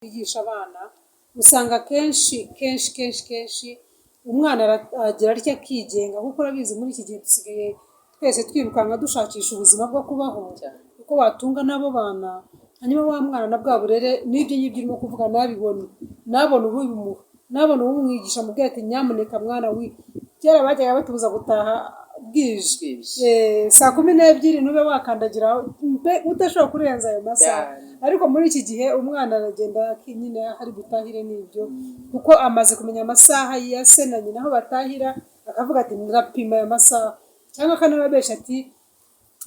Twigisha abana, usanga kenshi kenshi kenshi kenshi umwana agira atya akigenga, kuko urabizi muri iki gihe dusigaye twese twirukanka dushakisha ubuzima bwo kubaho, kuko watunga n'abo bana. Hanyuma wa mwana na bwa burere n'ibyo ngibyo urimo kuvuga nabibone, nabone ubimuha, nabone ubumwigisha, mubwira ati: "Nyamuneka mwana wi." Kera bajyaga batubuza gutaha bwije. Bwije. Saa 12 ntube wakandagira mpe udashobora kurenza ayo masaha. Ariko muri iki gihe umwana aragenda nyine hari butahire n'ibyo, kuko amaze kumenya amasaha ya se na nyina aho batahira, akavuga ati: "Ndapima aya masaha," cyangwa akanababesha ati: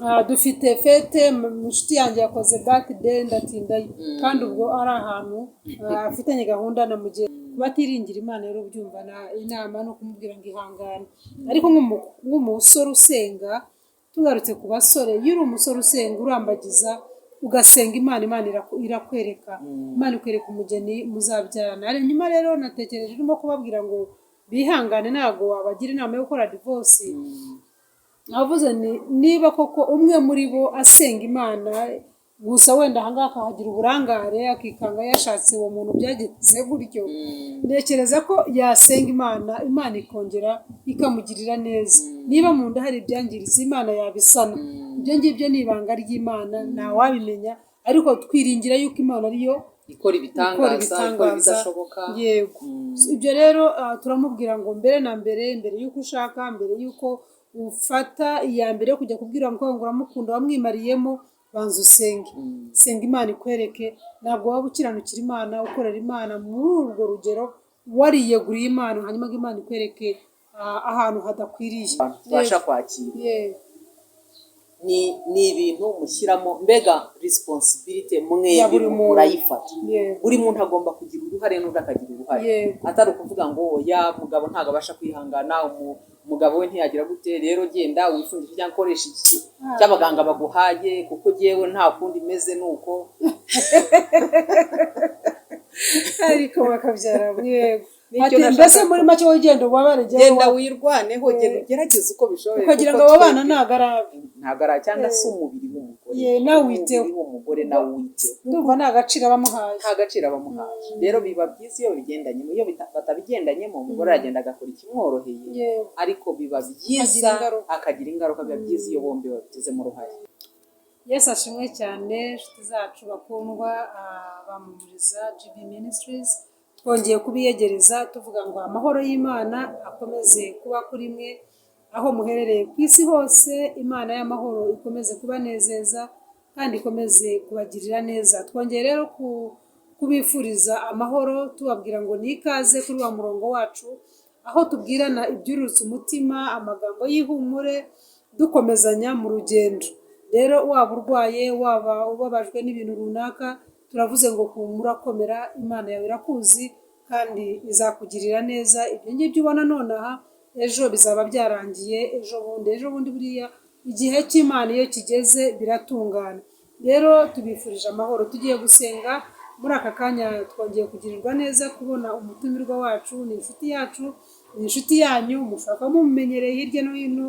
"Ah, dufite fête, inshuti yanjye yakoze birthday, ndatindayo," kandi ubwo ari ahantu afitanye gahunda na mugenzi. Kuba atiringira Imana rero, ubyumva inama ni ukumubwira ngo ihangane. Ariko nk'umusore usenga, tugarutse ku basore, iyo uri umusore usenga, urambagiza, ugasenga Imana, Imana irakwereka, Imana ikwereka umugeni muzabyarana. Hanyuma rero natekereje urimo kubabwira ngo bihangane, ntabwo wabagira inama yo gukora divorce. Navuze ni niba koko umwe muri bo asenga Imana gusa, wenda ahangaha akahagira uburangare, akikanga yashatse uwo muntu byagenze gutyo, ntekereza ko yasenga Imana, Imana ikongera ikamugirira neza. Niba mu nda hari ibyangiritse, Imana yabisana. Ibyo ngibyo ni ibanga ry'Imana, ntawabimenya, ariko twiringira yuko Imana ariyo ikora ikora ibitangaza, ikora ibitangaza. ibidashoboka. Yego. Ibyo rero turamubwira ngo mbere na mbere, mbere y'uko ushaka, mbere y'uko ufata iya mbere yo kujya kubwira umukobwa ngo uramukunda wamwimariyemo, banza usenge. Senga Imana ikwereke. Ntabwo waba ukiranukira Imana, ukorera Imana muri urwo rugero, wariyeguriye Imana, hanyuma ngo Imana ikwereke ahantu hadakwiriye. Tubasha kwakira. Yego. Ni ibintu mushyiramo mbega responsibility Ya mwembi buri muntu. murayifata. Yego. Buri muntu agomba kugira uruhare n'undi akagira uruhare, atari ukuvuga ngo oya, mugabo ntabwo abasha kwihangana, umugabo we ntiyagira gute, rero genda wifungishe cyangwa ukoresha iki cy'abaganga baguhaye, kuko jyewe nta kundi meze nuko. Ariko bakabyara, yego. Nicyo Ati nashaka. Mbese muri make wowe ugenda ubabare, jyewe Genda wirwaneho, genda ugerageze uko bishoboye, ukagira kuko ngo abo bana twebwe ntabwo ari abe. Ntabwo ari, cyangwa se umubiri w'umugore. Ye, nawe witeho. Umubiri w'umugore nawe witeho. Ndumva nta gaciro bamuhaye. Nta gaciro bamuhaye. Rero biba byiza iyo bigendanyemo. Iyo batabigendanyemo, umugore aragenda agakora ikimworoheye, ariko biba byiza Akagira ingaruka. Akagira ingaruka. Biba byiza iyo bombi babigizemo uruhare. Yesu ashimwe cyane, inshuti zacu bakundwa, bamumuriza GB Ministries, twongeye kubiyegereza tuvuga ngo amahoro y'Imana akomeze kuba kuri mwe aho muherereye ku isi hose. Imana y'amahoro ikomeze kubanezeza kandi ikomeze kubagirira neza. Twongeye rero kubifuriza amahoro, tubabwira ngo ni ikaze kuri wa murongo wacu aho tubwirana ibyururutse umutima, amagambo y'ihumure, dukomezanya mu rugendo. Rero waba urwaye, waba ubabajwe n'ibintu runaka, turavuze ngo humura, komera, Imana yawe irakuzi kandi izakugirira neza. Ibyo ngibyo ubona nonaha, ejo bizaba byarangiye, ejo bundi, ejo bundi. Buriya igihe cy'Imana iyo kigeze biratungana. Rero tubifurije amahoro. Tugiye gusenga muri aka kanya. Twongeye kugirirwa neza kubona umutumirwa wacu, ni inshuti yacu, ni inshuti yanyu, mushobora kuba mumumenyereye hirya no hino,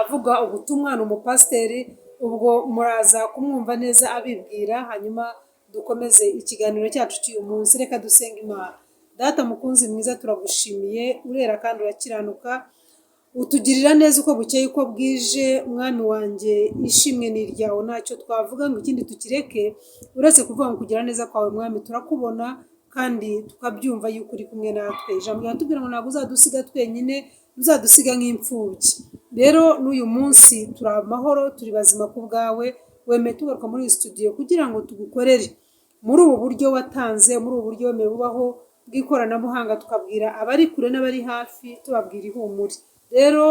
avuga ubutumwa, ni umupasiteri. Ubwo muraza kumwumva neza abibwira, hanyuma dukomeze ikiganiro cyacu cy'uyu munsi. Reka dusenga Imana. Data mukunzi mwiza, turagushimiye, urera kandi urakiranuka, utugirira neza uko bukeye uko bwije. Mwami wanjye, ishimwe ni iryawe. Ntacyo twavuga ngo ikindi tukireke uretse kuvuga ngo kugira neza kwawe, Mwami, turakubona kandi tukabyumva yuko uri kumwe natwe. Ijambo riratubwira ngo ntabwo uzadusiga twenyine, uzadusiga nk'imfubyi. Rero n'uyu munsi turi amahoro, turi bazima ku bwawe. Wemeye tugaruka muri iyi studio kugira ngo tugukorere muri ubu buryo watanze, muri ubu buryo wemeye bubaho bw'ikoranabuhanga, tukabwira abari kure n'abari hafi, tubabwira ihumure. Rero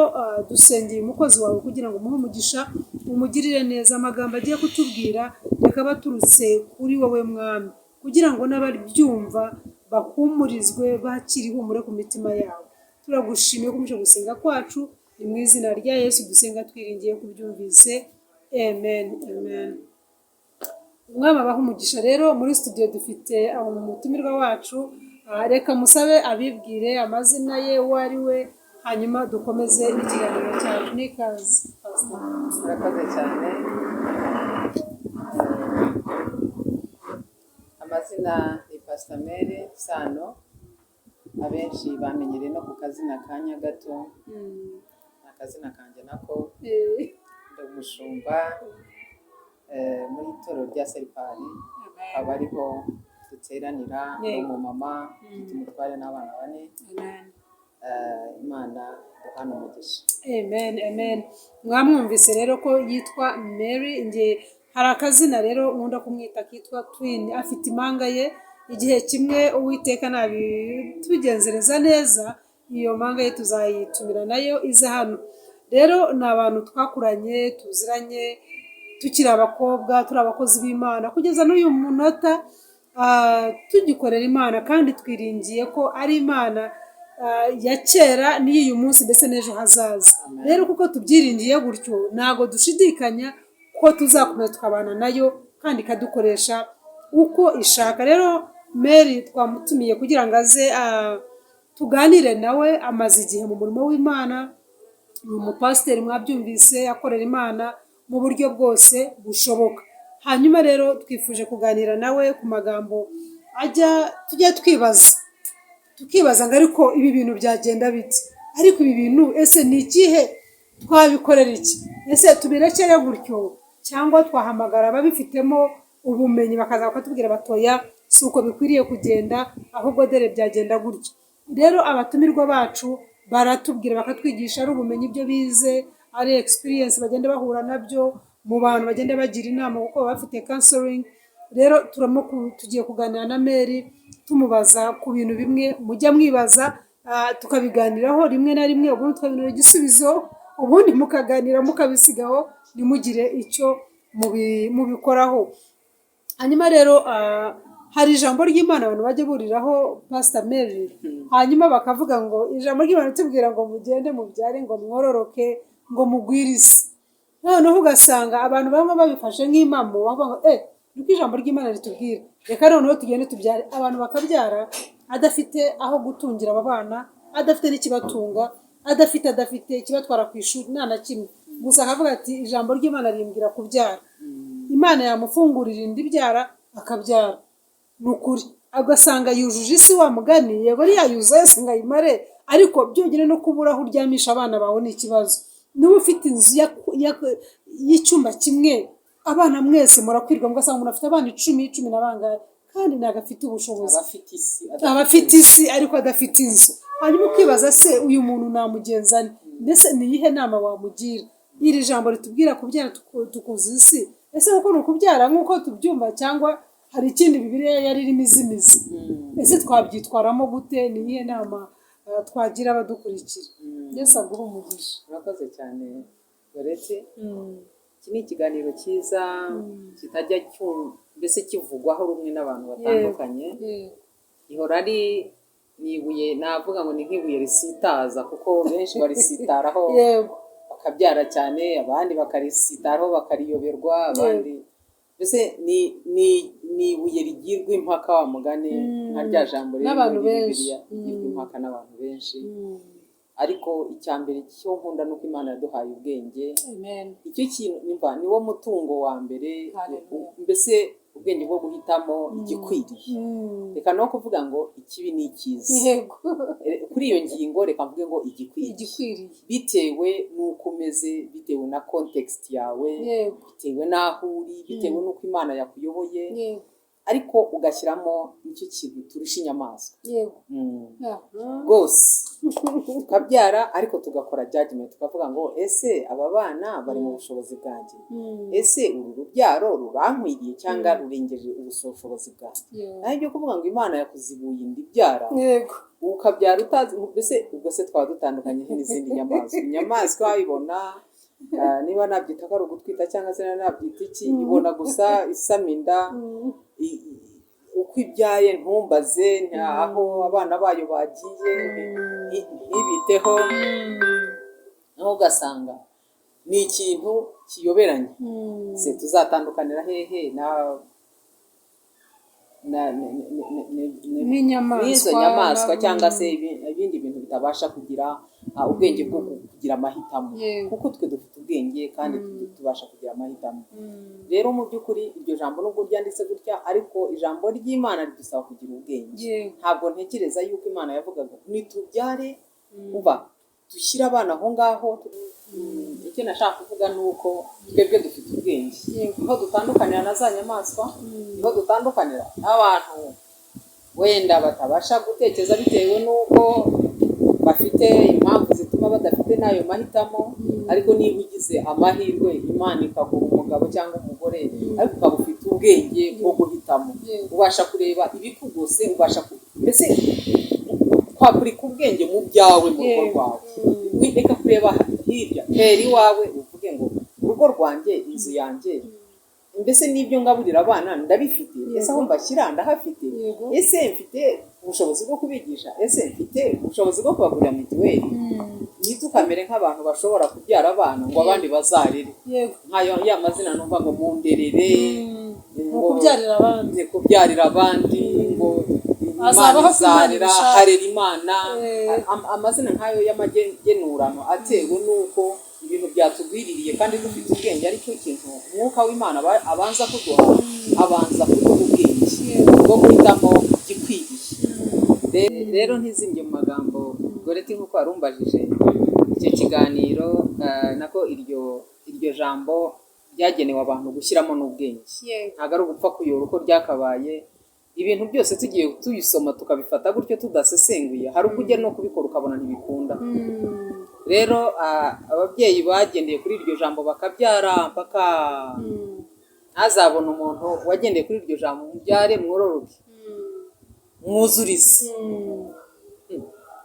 dusengeye umukozi wawe kugira ngo umuhe umugisha, umugirire neza. Amagambo agiye kutubwira reka aba aturutse kuri wowe, Mwami, kugira ngo n'ababyumva bahumurizwe, bakire ihumure ku mitima yabo. Turagushimiye ko gusenga kwacu. Ni mu izina rya Yesu dusenga twiringiye kubyumvise. Amen, amen. Umwami abaha umugisha. Rero muri studio dufite umutumirwa wacu. Reka musabe abibwire amazina ye, uwo ari we, hanyuma dukomeze ikiganiro cyacu. N'ikaze, Pastor. Murakoze cyane. Amazina ni Pastor Mary Sano, abenshi bamenyereye no ku kazina ka Nyagato, ni akazina kanjye nako. Ndi umushumba muri itorero rya Seripari, akaba ariho duteranira. Ndi umumama ufite umutware n'abana 4. Amen. Imana duhana umugisha. Amen, amen. Mwamwumvise rero ko yitwa Mary. Nge hari akazina rero nkunda kumwita kitwa Twin, afite impanga ye. Igihe kimwe Uwiteka nabitugenzereza neza, iyo mpanga ye tuzayitumira nayo ize hano. Rero ni abantu twakuranye, tuziranye tukiri abakobwa, turi abakozi b'Imana, kugeza n'uyu munota tugikorera Imana, kandi twiringiye ko ari Imana ya kera n'iy'uyu munsi ndetse n'ejo hazaza. Amen. Rero kuko tubyiringiye gutyo, ntabwo dushidikanya ko tuzakomeza tukabana nayo kandi ikadukoresha uko ishaka. Rero Mary twamutumiye kugira ngo aze tuganire nawe. Amaze igihe mu murimo w'Imana, ni umupasiteri, mwabyumvise, akorera Imana mu buryo bwose bushoboka. Hanyuma rero twifuje kuganira nawe ku magambo ajya tujya twibaza, tukibaza ngo ariko ibi bintu byagenda bite? Ariko ibi bintu ese ni ikihe? Twabikorera iki? Ese tubirekere gutyo, cyangwa twahamagara ababifitemo ubumenyi bakaza bakatubwira batoya si uko bikwiriye kugenda, ahubwo dore byagenda gutya? Rero abatumirwa bacu baratubwira, bakatwigisha, ari ubumenyi ibyo bize, ari experience bagenda bahura nabyo mu bantu bagenda bagira inama, kuko baba bafite counseling. Rero turamo tugiye kuganira na Mary, tumubaza ku bintu bimwe mujya mwibaza, tukabiganiraho rimwe na rimwe, ubundi tukabibonera igisubizo, ubundi mukaganira mukabisigaho, ntimugire icyo mubikoraho. Hanyuma rero hari ijambo ry'Imana abantu bajya buriraho, Pastor Mary, hanyuma bakavuga ngo ijambo ry'Imana ritubwira ngo mugende mubyare, ngo mwororoke, ngo mugwire isi. Noneho ugasanga abantu bamwe babifashe nk'impamo, bavuga ngo niko ijambo ry'Imana ritubwira, reka noneho tugende tubyare. Abantu bakabyara adafite aho gutungira aba bana, adafite n'ikibatunga, adafite ikibatwara ku ishuri, nta na kimwe. Gusa akavuga ati ijambo ry'Imana rimbwira kubyara. Imana yamufungurira indi ibyara, akabyara, ni ukuri agasanga yujuje isi. Wa mugani, yego ntiyayuzuza yose ngo ayimare, ariko byonyine no kubura aho uryamisha abana bawe ni ikibazo. Niba ufite inzu y'icyumba kimwe, abana mwese murakwirwa, mugasanga umuntu afite abana 10, cumi na bangahe, kandi ntabwo afite ubushobozi. Aba afite isi. Aba afite isi ariko adafite inzu. Hanyuma ukibaza se uyu muntu namugenza nte? Mbese ni iyihe nama wamugira? Iri jambo ritubwira kubyara tukuzuza isi, ese kuko ni ukubyara nk'uko tubyumva, cyangwa hari ikindi Bibiliya yari irimo izimiza? Ese twabyitwaramo gute? Ni iyihe nama twagira abadukurikira? Yesu aguhe umugisha. Murakoze cyane, Goreti. Iki ni ikiganiro cyiza kitajya mbese kivugwaho rumwe n'abantu batandukanye. Ihora ari ni ibuye, navuga ngo ni nk'ibuye risitaza, kuko benshi barisitaraho bakabyara cyane, abandi bakarisitaraho bakariyoberwa, abandi mbese ni ibuye rigirwa impaka, wa mugani nka rya jambo riri N'abantu muri benshi. Bibiliya, rigirwa impaka n'abantu benshi. Ariko icya mbere cyo nkunda ni uko Imana yaduhaye ubwenge. Amen. Icyo kintu nimba niwo mutungo wa mbere. Hallelujah. Mbese ubwenge bwo guhitamo igikwiriye. Reka no kuvuga ngo ikibi ni icyiza. Kuri iyo ngingo reka mvuge ngo igikwiriye, Igikwiriye. bitewe n'uko umeze, bitewe na context yawe, bitewe n'aho uri, bitewe n'uko Imana yakuyoboye, ariko ugashyiramo nicyo kintu turusha inyamaswa. Rwose tukabyara, ariko tugakora judgment, tukavuga ngo ese aba bana bari mu bushobozi bwanjye? Ese uru rubyaro rurankwiriye cyangwa rurengeje ubushobozi bwanjye? Naho ibyo kuvuga ngo Imana yakuzibuye inda ibyara, ukabyara utazi, mbese ubwo se twaba dutandukanye n'izindi nyamaswa? Inyamaswa ibona, niba nabyita ko ari ugutwita cyangwa se nabyita iki, ibona gusa isama inda, uko ibyaye ntumbaze, nta aho abana bayo bagiye, ntibiteho. Naho ugasanga ni ikintu kiyoberanye. Se tuzatandukanira hehe na N'inyamaswa. N'izo nyamaswa cyangwa se ibindi bintu bitabasha kugira ubwenge bwo kugira amahitamo? Kuko twe dufite ubwenge. ubwenge kandi tubasha kugira amahitamo. Rero mu by'ukuri iryo jambo nubwo ryanditse gutya, ariko ijambo ry'Imana ridusaba kugira ubwenge. Ntabwo ntekereza yuko Imana yavugaga nitubyare, uba dushyire abana aho ngaho. Icyo nashaka kuvuga ni uko twebwe dufite ubwenge. Niho dutandukanira na za nyamaswa, niho dutandukanira n'abantu wenda batabasha gutekereza bitewe n'uko bafite impamvu zituma badafite n'ayo mahitamo. Ariko niba ugize amahirwe Imana ikaguha umugabo cyangwa umugore, ariko ukaba ufite ubwenge bwo guhitamo, ubasha kureba ibikugose, ubasha mbese kwapurika ubwenge mu byawe, mu rugo rwawe. Reka kureba hirya, hera iwawe uvuge ngo urugo rwanjye, inzu yanjye, mbese n'ibyo ngaburira abana ndabifite? Ese aho mbashyira ndahafite? Ese mfite ubushobozi bwo kubigisha? Ese mfite ubushobozi bwo kubagurira mituweli? Ntitukamere nk'abantu bashobora kubyara abana ngo abandi bazarere, nk'ayo ya mazina numva ngo munderere, Ni ukubyarira abandi. Ni kubyarira abandi, ngo Imana Hazabaho ko Imana izarera, ibishaka. harera Imana. Amazina nk'ayo y'amagenurano atewe n'uko ibintu byatugwiririye kandi dufite ubwenge, aricyo kintu Umwuka w'Imana abanza kuduha, abanza kuduha ubwenge bwo guhitamo igikwiriye. Rero ntizimbye mu magambo, Goreti, nk'uko warumbajije icyo kiganiro, nako iryo jambo ryagenewe abantu gushyiramo n'ubwenge. Ntabwo ari ugupfa kuyora uko ryakabaye. Ibintu byose tugiye tuyisoma tukabifata gutyo tudasesenguye, hari ubwo ujya no kubikora ukabona ntibikunda. Rero ababyeyi bagendeye kuri iryo jambo bakabyara mpaka, ntazabone umuntu wagendeye kuri iryo jambo, mubyare mwororoke, mwuzurize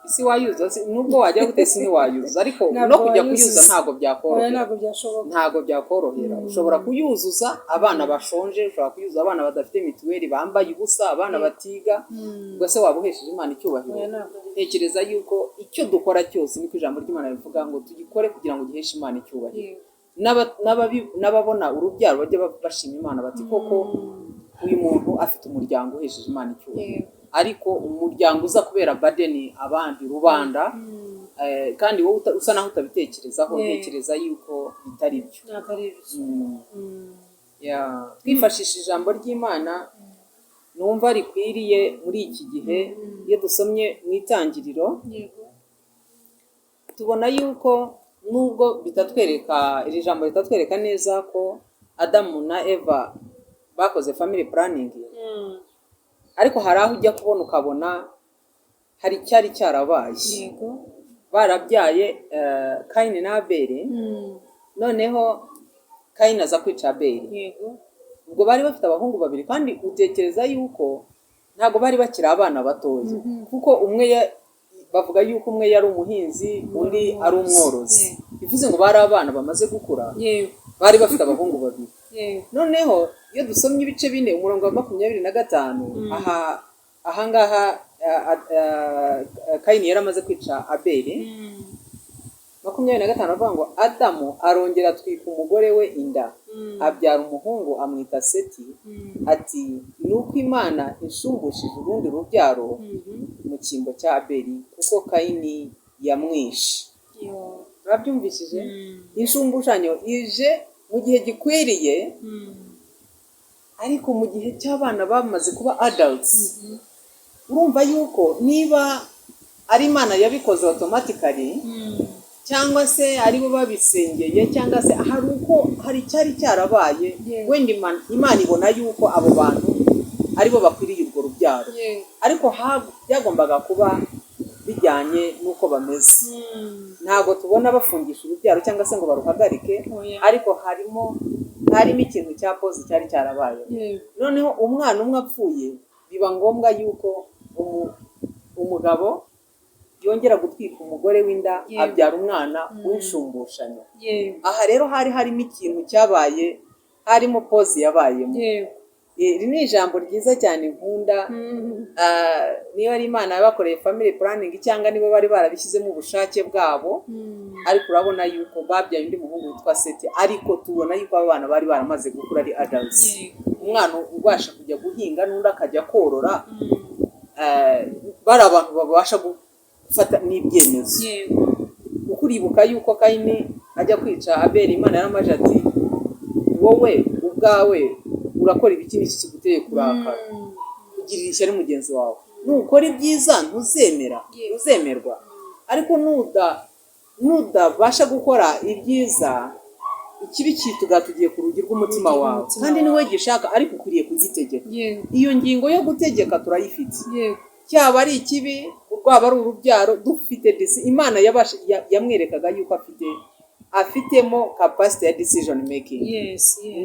isi. Wayuzuza nubwo wajya gute isi ntiwayuzuza, ariko Ntabwo no kujya wayuzuza. kuyuzuza ntabwo Oya, byakorohera. ntabwo byashoboka. Ntabwo byakorohera. Ushobora kuyuzuza abana bashonje, ushobora kuyuzuza abana badafite mituweli, bambaye ubusa, abana batiga. Ubwo se waba uhesheje Imana icyubahiro? Oya, ntabwo ari. Ntekereza yuko icyo dukora cyose, niko ijambo ry'Imana rivuga ngo tugikore kugira ngo giheshe Imana icyubahiro. N'ababona urubyaro bajya bashima Imana bati koko uyu muntu afite umuryango uhesheje Imana icyubahiro. Ariko umuryango uza kubera burden abandi rubanda, kandi wowe usa naho utabitekerezaho, ntekereza yuko bitari byo. Ntabwo ari byo. Yeah. Twifashishije ijambo ry'Imana numva rikwiriye muri iki gihe, iyo dusomye mu Itangiriro, tubona yuko nubwo bitatwereka, iri jambo ritatwereka neza ko Adamu na Eva bakoze family planning, ariko hari aho ujya kubona ukabona hari icyari cyarabaye. Barabyaye Kayini na Abeli. Noneho Kayini aza kwica Abeli. Ubwo bari bafite abahungu babiri, kandi utekereza yuko ntabwo bari bakiri abana batoya, kuko umwe bavuga yuko umwe yari umuhinzi, undi ari umworozi. Bivuze ngo bari abana bamaze gukura. Bari bafite abahungu babiri. Noneho iyo dusomye ibice 4 umurongo wa 25, aha ahangaha Kayini yari amaze kwica Abeli. 25 avuga ngo Adamu arongera atwika umugore we inda, abyara umuhungu, amwita Seti, ati ni uko Imana inshumbushije urundi rubyaro mu cyimbo cya Abeli, kuko Kayini yamwishe. Yo. Urabyumvishije? Inshumbushanyo ije mu gihe gikwiriye, ariko mu gihe cy'abana bamaze kuba adults. Urumva yuko niba ari Imana yabikoze automatically, cyangwa se aribo babisengeye, cyangwa se hari uko hari icyari cyarabaye, wenda Imana ibona yuko abo bantu aribo bakwiriye urwo rubyaro, ariko byagombaga kuba bijyanye n'uko bameze. Ntabwo tubona bafungisha urubyaro cyangwa se ngo baruhagarike, Oya. ariko harimo ikintu cya pause cyari cyarabaye. Noneho umwana umwe apfuye, biba ngombwa yuko umugabo yongera gutwika umugore w'inda, abyara umwana w'inshumbushanyo. Aha rero hari harimo ikintu cyabaye, harimo pause yabayemo. Iri ni ijambo ryiza cyane nkunda. Niba ari Imana yabakoreye family planning, cyangwa nibo bari barabishyizemo ubushake bwabo, ariko urabona yuko babyaye undi muhungu witwa Seti, ariko tubona yuko aba bana bari baramaze gukura ari adults. Umwana ubasha kujya guhinga n'undi akajya korora, bari abantu babasha gufata n'ibyemezo, kuko uribuka yuko Kayini Ajya kwica Abeli, Imana yaramaje ati: "Wowe ubwawe urakora ibiki? N'iki kiguteye kurakara, kugirira ishyari mugenzi wawe? Nukora ibyiza ntuzemera, ntuzemerwa, ariko nudabasha gukora ibyiza, ikibi kitugatugiye ku rugi rw'umutima Urugi wawe, rw'umutima kandi niwe wawe. gishaka, ariko ukwiriye kugitegeka." Iyo ngingo yo gutegeka turayifite. Cyaba ari ikibi, rwaba ari urubyaro, dufite Imana yamwerekaga yuko afitemo capacity ya decision making,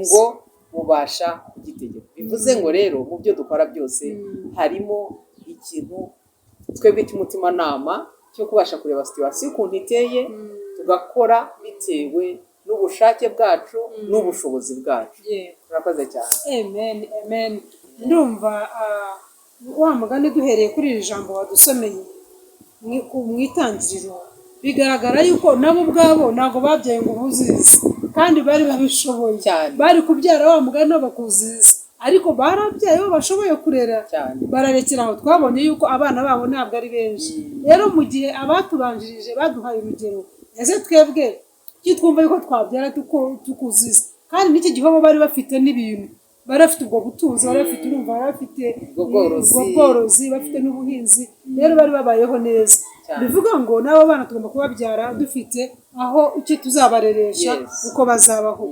ngo ubasha kugitegeka. Bivuze ngo rero mu byo dukora byose harimo ikintu twebwe cy'umutimanama cyo kubasha kureba situation ukuntu iteye, tugakora bitewe n'ubushake bwacu n'ubushobozi bwacu. Turakoze cyane. Amen, amen. Ndumva wa mugani, duhereye kuri iri jambo wadusomeye mu Itangiriro, bigaragara yuko nabo ubwabo ntabwo babyaye ngo buzuze, kandi bari babishoboye. Bari kubyara, wa mugani, nabo bakuzuza, ariko barabyaye bo bashoboye kurera, bararekera aho. Twabonye yuko abana babo ntabwo ari benshi. Rero mu gihe abatubanjirije baduhaye urugero, ese twebwe kuki twumva yuko twabyara tukuzuza? Kandi n'iki gihe bo bari bafite n'ibintu, bari bafite ubwo butunzi, bari bafite, urumva, bari bafite Ubwo bworozi. Ubwo bworozi, bafite n'ubuhinzi, rero bari babayeho neza. Bivuga ngo n'abo bana tugomba kubabyara dufite aho icyo tuzabareresha, uko bazabaho.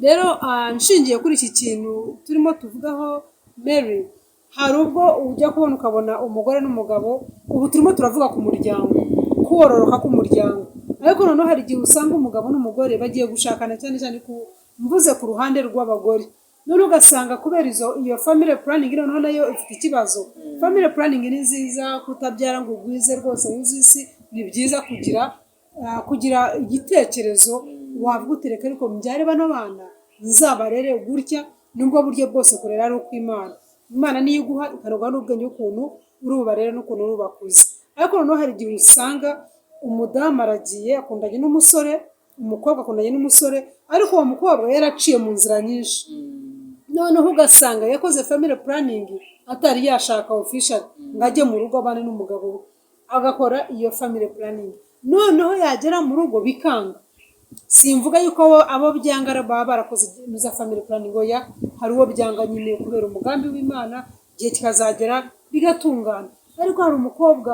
Rero nshingiye kuri iki kintu turimo tuvugaho, Mary, hari ubwo ujya kubona ukabona umugore n'umugabo, ubu turimo turavuga ku muryango, kororoka k'umuryango, ariko noneho hari igihe usanga umugabo n'umugore bagiye gushakana, cyane cyane ku mvuze ku ruhande rw'abagore, none ugasanga kubera iyo family planning, noneho nayo ifite ikibazo. Family planning ni nziza, kutabyara ngo ugwize rwose wuzuye isi ni byiza, kugira igitekerezo wavuga uti: "Reka ariko mbyare bano bana, nzabarere gutya," nubwo buryo bwose kurera ari ukw'Imana. Imana niyo iguha, ikanaguha n'ubwenge bw'ukuntu uri bubarere n'ukuntu uri bubakuze. Ariko noneho hari igihe usanga umudamu aragiye akundanye n'umusore, umukobwa akundanye n'umusore, ariko uwo mukobwa yaraciye mu nzira nyinshi, noneho ugasanga yakoze family planning atari yashaka official ngo ajye mu rugo abane n'umugabo we, agakora iyo family planning, noneho yagera mu rugo bikanga. Simvuga yuko abo byanga baba barakoze za family planning, oya. Hari uwo byanga nyine kubera umugambi w'Imana, igihe kikazagera bigatungana. Ariko hari umukobwa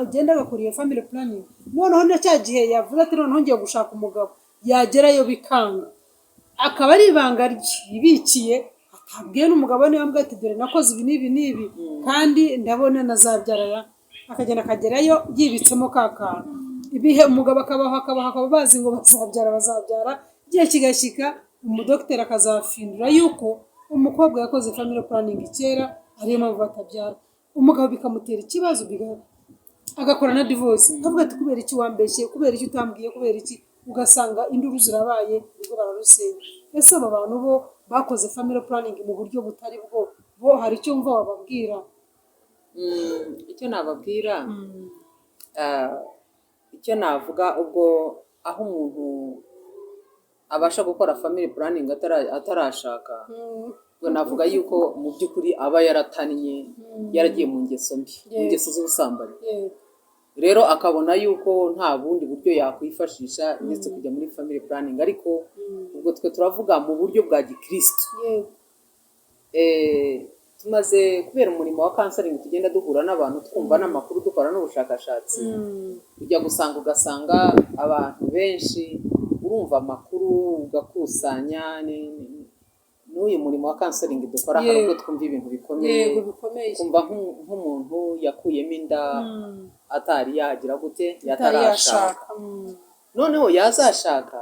agenda agakora iyo family planning, noneho na cya gihe yavuze ati: "Noneho ngiye gushaka umugabo," yagerayo bikanga, akaba ari ibanga ryibikiye atabwiye n'umugabo. Niba ambwiye ati: "Dore nakoze ibi n'ibi n'ibi, kandi ndabona nazabyarara," akagenda akagerayo yibitsemo ka kantu. Ibihe, umugabo akabaho, akabaho, akaba bazi ngo bazabyara, bazabyara, igihe kigashyika umudogiteri akazafindura yuko umukobwa yakoze family planning kera, ariyo mpamvu batabyara. Umugabo bikamutera ikibazo, agakora na divorce, akavuga ati: "Kubera iki wambeshye? Kubera iki utambwiye? Kubera iki?" Ugasanga induru zirabaye, urugo bararusenya. Ese aba bantu bo bakoze family planning mu buryo butari bwo, bo hari icyo wumva wababwira? Icyo nababwira, icyo navuga, ubwo aho umuntu abasha gukora family planning atarashaka, ubwo navuga yuko mu by'ukuri aba yaratannye, yaragiye mu ngeso mbi, mu ngeso z'ubusambanyi. Rero akabona yuko nta bundi buryo yakwifashisha uretse kujya muri family planning. Ariko ubwo twe turavuga mu buryo bwa gikristo. Tumaze kubera umurimo wa counseling tugenda duhura n'abantu, twumva n'amakuru, dukora n'ubushakashatsi, ujya gusanga ugasanga abantu benshi, urumva amakuru ugakusanya, n'uyu murimo wa counseling dukora, hari ubwo twumva ibintu bikomeye. Yego, bikomeye. Kumva nk'umuntu yakuyemo inda atari yagira gute, atari yatarashaka, yashaka. Noneho yazashaka,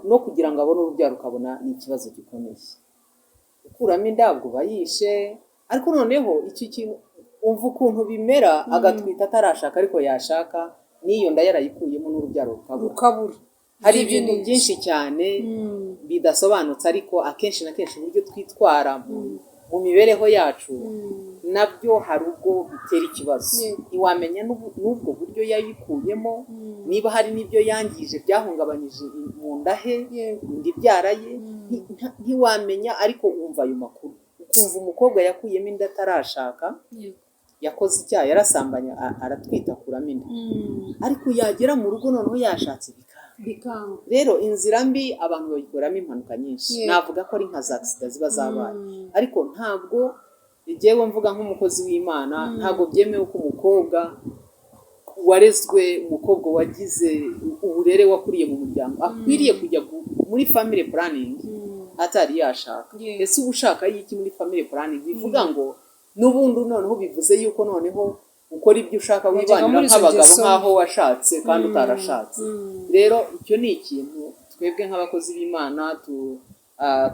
no kugira ngo abone urubyaro ukabona ni ikibazo gikomeye. Gukuramo inda ubwo uba yishe, ariko noneho iki kintu umva ukuntu bimera, agatwita atarashaka, ariko yashaka n'iyo nda yarayikuyemo n'urubyaro rukabura. Rukabura. Hari Ibyo ibintu ni byinshi cyane bidasobanutse, ariko akenshi na kenshi uburyo twitwara mu mibereho yacu nabyo hari ubwo bitera ikibazo. Ntiwamenya n'ubwo buryo yayikuyemo, niba hari n'ibyo yangije byahungabanyije mu nda he, inda ibyara ye, ntiwamenya. Ariko wumva ayo makuru, ukumva umukobwa yakuyemo inda atarashaka. Yakoze icyaha, yarasambanye, aratwita, akuramo inda, ariko yagera mu rugo noneho yashatse bikanga. Bikanga. Rero inzira mbi abantu bayikoramo impanuka nyinshi. Navuga ko ari nka za accident ziba zabaye, ariko ntabwo njyewe mvuga nk'umukozi w'Imana, ntabwo byemewe ko umukobwa warezwe, umukobwa wagize uburere, wakuriye mu muryango, akwiriye kujya muri family planning atari yashaka. Ese uba ushaka y'iki muri family planning? Bivuga ngo n'ubundi noneho bivuze yuko noneho ukora ibyo ushaka, Wajyaga wibanira muri izo nk'abagabo ngeso. nk'aho washatse kandi utarashatse. Rero icyo ni ikintu twebwe nk'abakozi b'Imana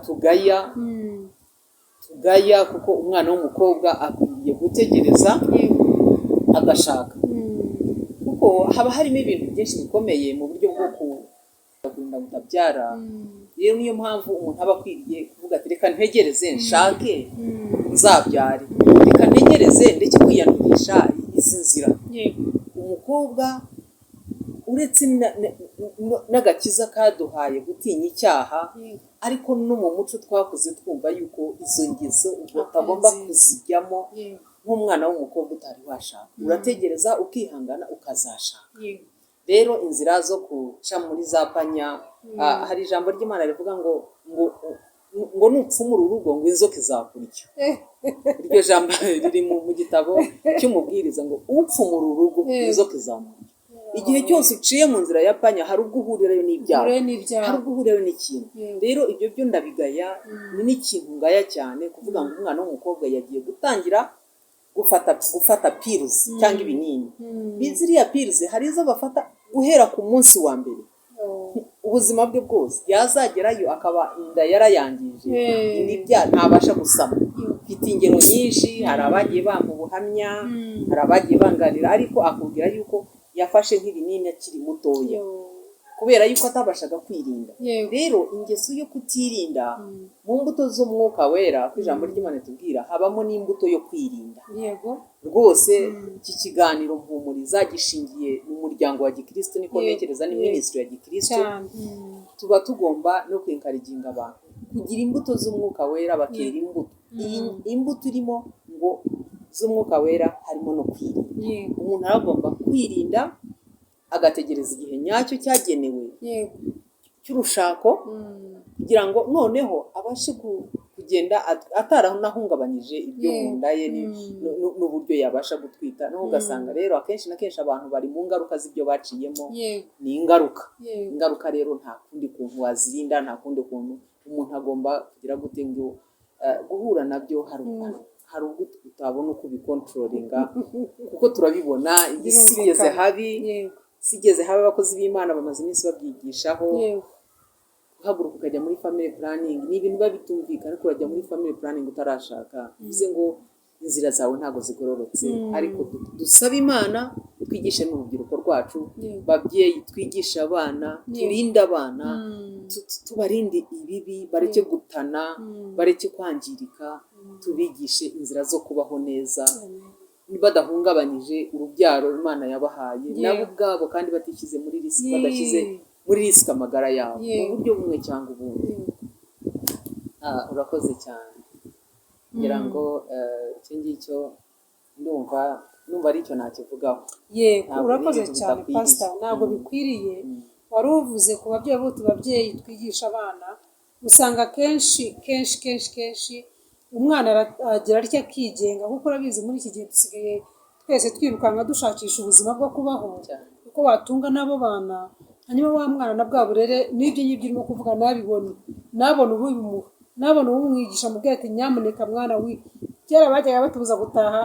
tugaya, tugaya, kuko umwana w'umukobwa akwiriye gutegereza agashaka, kuko haba harimo ibintu byinshi bikomeye mu buryo bwo kurinda kutabyara. Rero niyo mpamvu umuntu aba akwiriye kuvuga ati: "Reka ntegereze nshake nzabyare, reka ntegereze ndeke kwiyandurisha izi nzira." Umukobwa, uretse n'agakiza kaduhaye gutinya icyaha, ariko no mu muco twakuze twumva yuko izo ngeso ubwo utagomba nziza. kuzijyamo. Nk'umwana w'umukobwa utari washaka, urategereza ukihangana ukazashaka. Rero inzira zo guca muri za panya, hari ijambo ry'Imana rivuga ngo nupfumura urugo ngo inzoka izakurya. Iryo jambo riri mu gitabo cy'Umubwiriza, ngo upfumura urugo inzoka izamurya. Igihe cyose uciye mu nzira ya panya, hari ubwo uhurirayo n'ibyago, Uhurirayo n'ibyago. hari ubwo uhurirayo n'ikintu. Rero ibyo byo ndabigaya, ni n'ikintu ngaya cyane kuvuga ngo umwana w'umukobwa yagiye gutangira gufata pills cyangwa ibinini. Ziriya pills hari izo bafata guhera ku munsi wa mbere, ubuzima bwe bwose, yazagerayo akaba inda yarayangije, inda ibyara, ntabasha gusama. Mfite ingero nyinshi, hari abagiye bampa ubuhamya, hari abagiye banganira, ariko akubwira yuko yafashe nk'ibinini akiri mutoya kubera yuko atabashaga kwirinda. Rero ingeso yo kutirinda, mu mbuto z'Umwuka Wera, ku ijambo ry'Imana tubwira, habamo n'imbuto yo kwirinda. Rwose iki kiganiro Mpumuriza gishingiye mu muryango wa gikristo, niko ntekereza, ni ministry ya gikristo. Tuba tugomba no kwencouraginga abantu kugira imbuto z'Umwuka Wera, bakera imbuto. Iyi imbuto irimo ngo z'Umwuka Wera harimo no kwirinda. Umuntu aba agomba kwirinda, agategereza igihe nyacyo cyagenewe cy'urushako, kugira ngo noneho abashe kugenda ataranahungabanyije ibyo mu nda ye n'uburyo yabasha gutwita. Noneho ugasanga rero akenshi na kenshi abantu bari mu ngaruka z'ibyo baciyemo. Ni ingaruka. Ingaruka rero nta kundi kuntu wazirinda, nta kundi kuntu umuntu agomba kugira gute ngo guhura nabyo, hari ubwo utabona uko ubicontrollinga, kuko turabibona iyi si igeze habi. Isi igeze habi, abakozi b'Imana bamaze iminsi babyigishaho. Guhaguruka ukajya muri family planning ni ibintu biba bitumvikana, ariko urajya muri family planning utarashaka, bivuze ngo inzira zawe ntabwo zigororotse. Ariko dusabe Imana, twigishe n'urubyiruko rwacu. Babyeyi, twigishe abana, turinde abana, tubarinde ibibi, bareke gutana, bareke kwangirika, tubigishe inzira zo kubaho neza badahungabanyije urubyaro Imana yabahaye, nabo ubwabo, kandi batishyize muri risk, badashyize muri risk amagara yabo mu buryo bumwe cyangwa ubundi. Urakoze cyane. Ngira ngo icyo ngicyo ndumva aricyo nakivugaho. Yego. Ntabwo Urakoze ni ibintu cyane, bidakwiriye. Pasita, ntabwo bikwiriye. Wari uvuze ku babyeyi buti babyeyi twigisha abana, usanga kenshi kenshi kenshi kenshi umwana agira atya akigenga, kuko urabizi muri iki gihe dusigaye twese twirukanka dushakisha ubuzima bwo kubaho, kuko watunga n'abo bana, hanyuma wa mwana na bwa burere n'ibyo ngibyo urimo kuvuga nabibone, nabone ubimuha, nabone ubumwigisha, mubwira ati: "Nyamuneka mwana wi." Kera bajyaga batubuza gutaha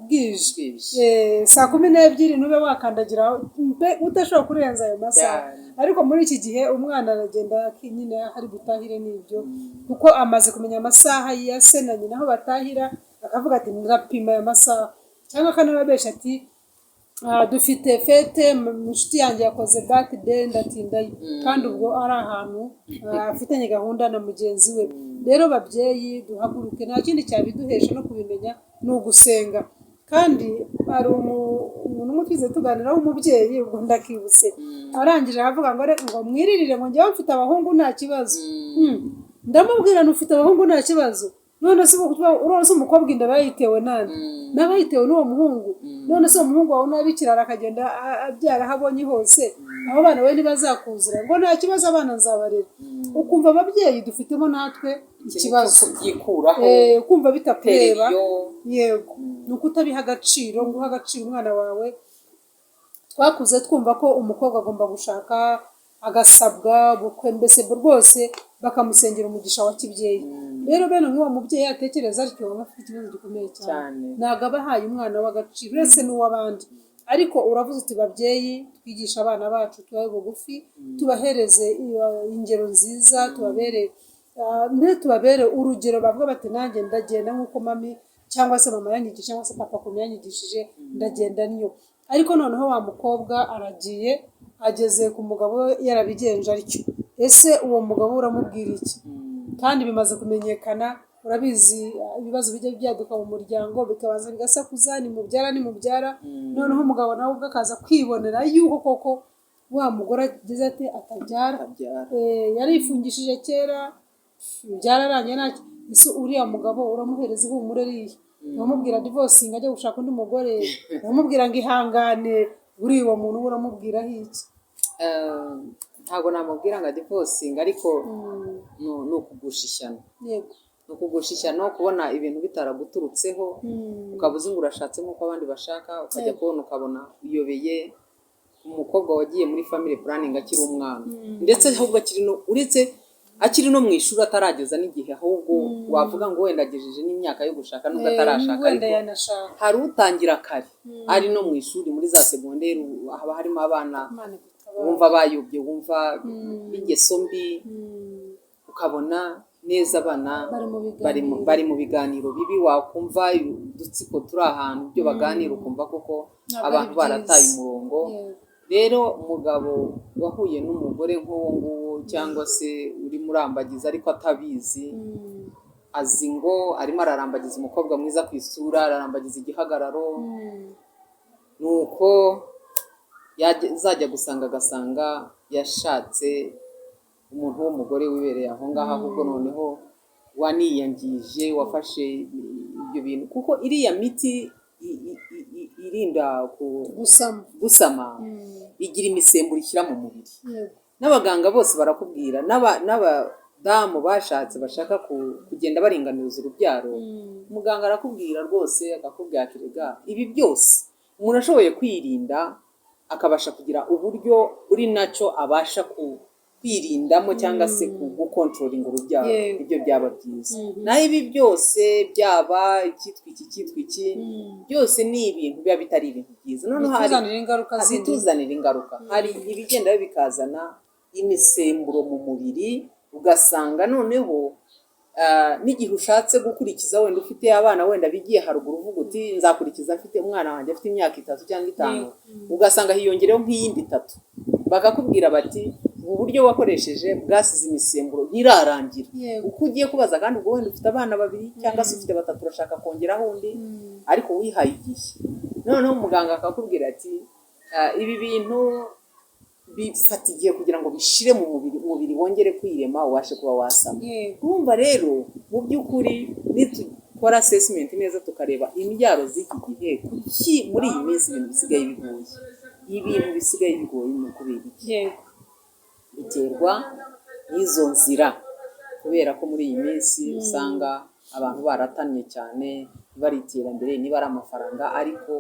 bwije. Bwije. Saa 12 ntube wakandagira mbe udashobora kurenza ayo masaha. Ariko muri iki gihe umwana aragenda nyine hari butahire n'ibyo, kuko amaze kumenya amasaha ya se na nyina aho batahira, akavuga ati: "Ndapima aya masaha," cyangwa akanababesha ati: "Dufite fête, inshuti yanjye yakoze birthday, ndatindayo," kandi ubwo ari ahantu afitanye gahunda na mugenzi we. Rero babyeyi, duhaguruke, nta kindi cyabiduhesha no kubimenya ni ugusenga. Kandi hari umuntu umwe twize tuganiraho, umubyeyi, ubwo ndakibutse, arangije aravuga ngo ngo mwiririre, ngo njyewe mfite abahungu nta kibazo. Ndamubwira nti: "Ufite abahungu nta kibazo." None se urose umukobwa inda bayitewe nande? N'abayitewe n'uwo muhungu. None se uwo muhungu wawe n'abikirara akagenda abyara aho abonye hose, abo bana we ntibazakuzira ngo nta kibazo, abana nzabarera? Ukumva ababyeyi dufitemo natwe ikibazo cyo kubyikuraho. Kumva bitakureba. Iyo Yego, ni ukutabiha agaciro ngo uhe agaciro umwana wawe. Twakuze twumva ko umukobwa agomba gushaka agasabwa ubukwe, mbese rwose bakamusengera umugisha wa kibyeyi. Rero bene nk'uwo mubyeyi yatekereza atyo, aba afite ikibazo gikomeye cyane. Cyane. Ntabwo aba ahaye umwana w'agaciro uretse n'uw'abandi. Ariko uravuze uti: "Babyeyi, twigishe abana bacu, tubabe bugufi, tubahereze ingero nziza, tubabere mbese tubabere urugero, bavuga bati: 'Nanjye ndagenda nk'uko mami cyangwa se mama yanyigishije, cyangwa se papa ukuntu yanyigishije, ndagenda niyo.'" Ariko noneho wa mukobwa aragiye, ageze ku mugabo we yarabigenje atyo. Ese uwo mugabo uramubwira iki kandi bimaze kumenyekana? Urabizi, ibibazo bijya byaduka mu muryango bikabanza bigasakuza, nimubyara nimubyara, noneho umugabo nawe ubwe akaza kwibonera yuko koko wa mugore agize ati atabyara. Abyara. Yarifungishije kera, byararangiye ntacyo. Ese uriya mugabo uramuhereza ihumure rihe? Uramubwira divorcing ajya gushaka undi mugore? Uramubwira ngo ihangane? Buriya uwo muntu we uramubwiraho iki? Ntabwo namubwira ngo adivorcinge, ariko ni ukugusha ishyano. Ni ukugusha ishyano kubona ibintu bitaraguturutseho, ukaba uzi ngo urashatse nk'uko abandi bashaka, ukajya kubona ukabona uyobeye umukobwa wagiye muri family planning akiri umwana, ndetse ahubwo akiri no, uretse akiri no mu ishuri, atarageza n'igihe, ahubwo wavuga ngo wenda agejeje n'imyaka yo gushaka nubwo atarashaka. Wenda Ariko yanashaka. hari utangira kare ari no mu ishuri, muri za segonderi, haba harimo abana Imana igutabare. wumva bayobye, wumva b'ingeso mbi, ukabona neza abana Bari mu bari mu biganiro. Bari mu biganiro bibi, wakumva udutsiko turi ahantu, ibyo baganira ukumva koko Ntabwo ari abantu barataye byiza. umurongo. Rero umugabo wahuye n'umugore nk'uwo nguwo, cyangwa se urimo urambagiza ariko atabizi, azi ngo arimo ararambagiza umukobwa mwiza ku isura, ararambagiza igihagararo, nuko azajya gusanga agasanga yashatse umuntu w'umugore wibereye aho ngaho, ahubwo noneho waniyangije, wafashe ibyo bintu, kuko iriya miti irinda Gusama. gusama igira imisemburo ishyira mu mubiri. N'abaganga bose barakubwira, n'abadamu bashatse bashaka kugenda baringaniza urubyaro, muganga arakubwira rwose, akakubwira ati: "Rega ibi byose umuntu ashoboye kwirinda, akabasha kugira uburyo buri nacyo abasha kwirindamo cyangwa se gucontrollinga urubyaro, ibyo byaba byiza." Naho ibi byose, byaba icyitwa iki, cyitwa iki, byose ni ibintu biba bitari ibintu byiza. Noneho hari Bituzanira ingaruka zindi. Bituzanira ingaruka. Hari ibigenda bikazana imisemburo mu mubiri, ugasanga noneho n'igihe ushatse gukurikiza, wenda ufite abana wenda bigiye haruguru, uvuga uti: "Nzakurikiza mfite umwana wanjye afite imyaka 3 cyangwa 5," ugasanga hiyongereho nk'iyindi 3, bakakubwira bati: "Ubu buryo wakoresheje bwasize imisemburo ntirarangira." Uko ugiye kubaza kandi, ubwo wenda ufite abana babiri cyangwa se ufite batatu, urashaka kongeraho undi, ariko wihaye igihe, noneho muganga akakubwira ati: "Ibi bintu bifata igihe kugira ngo bishire mu mubiri, umubiri wongere kwirema, ubashe kuba wasama." Urumva rero, mu by'ukuri nidukora assessment neza, tukareba imbyaro z'iki gihe, kuki muri iyi minsi ibintu bisigaye bigoye? Ibintu bisigaye bigoye ni ukubera iki? Biterwa n'izo nzira, kubera ko muri iyi minsi usanga abantu baratannye cyane, niba ari iterambere, niba ari amafaranga, ariko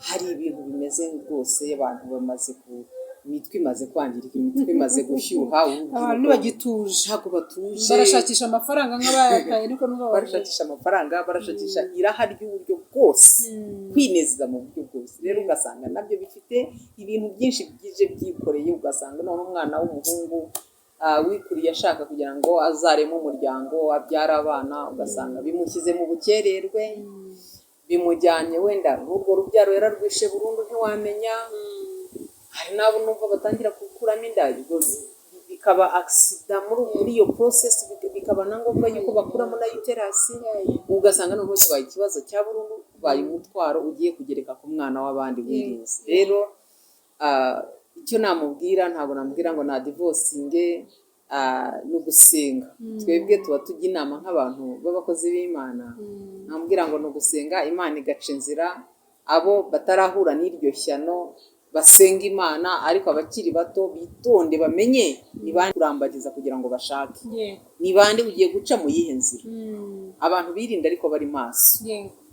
hari ibintu bimeze rwose, abantu bamaze ku imitwe imaze kwangirika, imitwe imaze gushyuha, urubyiruko Abantu ntibagituje. Ntabwo batuje. Barashakisha amafaranga nk'abayataye, niko numva bavuga. Barashakisha amafaranga, barashakisha iraha ry'uburyo bwose, kwinezeza mu buryo bwose. Rero ugasanga nabyo bifite ibintu byinshi byije byikoreye, ugasanga none umwana w'umuhungu wikuriye ashaka kugira ngo azareme umuryango, abyare abana, ugasanga bimushyize mu bukererwe, bimujyanye wenda n'urwo rubyaro yararwishe burundu, ntiwamenya. Hari n'abo numva batangira gukuramo inda, ubwo bikaba accident muri iyo process, bikaba na ngombwa yuko bakuramo na uterus, ugasanga noneho kibaye ikibazo cya burundu, ubaye umutwaro ugiye kugereka ku mwana w'abandi wirinze. Rero icyo namubwira, ntabwo namubwira ngo na divorcinge. Ni ugusenga. Twebwe tuba tujya inama nk'abantu b'abakozi b'Imana, nambwira ngo ni ugusenga, Imana igaca inzira. Abo batarahura n'iryo shyano basenga Imana, ariko abakiri bato bitonde, bamenye ni bande kurambagiza kugira ngo bashake, ni bande ugiye guca mu yihe nzira. Abantu birinda ariko bari maso.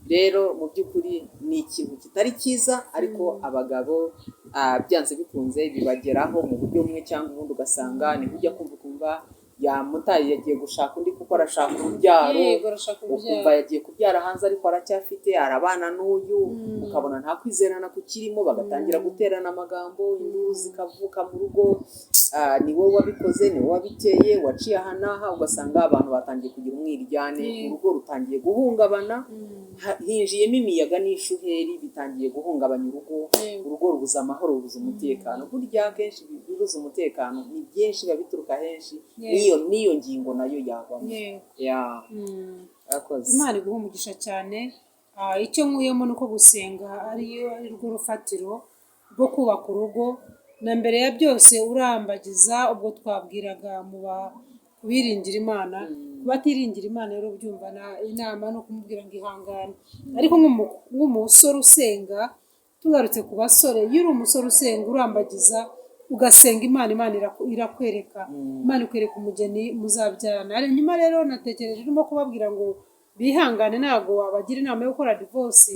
Rero mu by'ukuri ni ikintu kitari cyiza, ariko abagabo byanze bikunze bibageraho mu buryo bumwe cyangwa ubundi, ugasanga niho ujya kumva ukumva yamutaye, yagiye gushaka undi kuko arashaka urubyaro. Yego, arashaka urubyaro. Ukumva yagiye kubyara hanze ariko aracyafite, arabana n'uyu, ukabona nta kwizerana kukirimo, bagatangira guterana amagambo, induru zikavuka mu rugo, ni wowe wabikoze, ni wowe wabiteye, waciye aha n'aha, ugasanga abantu batangiye kugira umwiryane, urugo rutangiye guhungabana, hinjiyemo imiyaga n'ishuheri, bitangiye guhungabanya urugo. Urugo rubuza amahoro, rubuza umutekano. Burya akenshi bibuza umutekano ni byinshi, biba bituruka henshi. N'iyo ngingo nayo yabamo. Ya, akoze. Imana iguha umugisha cyane. Icyo nkuyemo ni uko gusenga ariyo ari rwo rufatiro rwo kubaka urugo, na mbere ya byose urambagiza. Ubwo twabwiraga mu biringira Imana, ku batiringira Imana rero ubyumva inama ni ukumubwira ngo ihangane. Ariko nk'umusore usenga, tugarutse ku basore, iyo uri umusore usenga, urambagiza, ugasenga Imana, Imana irakwereka, Imana ikwereka umugeni muzabyarana. Hanyuma rero natekereje urimo kubabwira ngo bihangane, ntabwo wabagira inama yo gukora divorce.